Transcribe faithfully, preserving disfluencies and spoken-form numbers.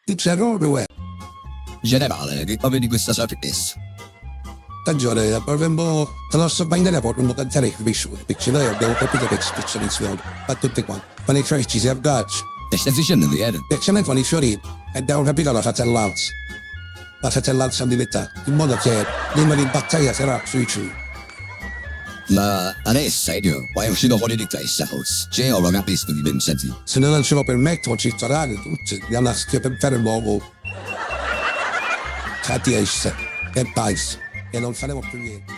Ti c'è proprio, eh. Generale, che avete questa sorpresa? Ragione, avremmo la nostra bandiera, vorremmo cantare il Friuli, perché noi abbiamo capito che c'è specializzato a tutti quanti. Ma nei Friuli ci si abbraccia. E stai dicendo di ieri? E c'è noi con i fiori e abbiamo capito la fratellanza. La fratellanza militare, in modo che prima di battaglia sarà sui Friuli. Ma adesso, io, poi è uscito fuori di testa, forse. Cioè, io lo capisco di pensare. Se noi non ce lo permettiamo, ci sarà tutti, andiamo a schiaffeggiare l'uomo. Fatti essere, e paese, e non faremo più niente.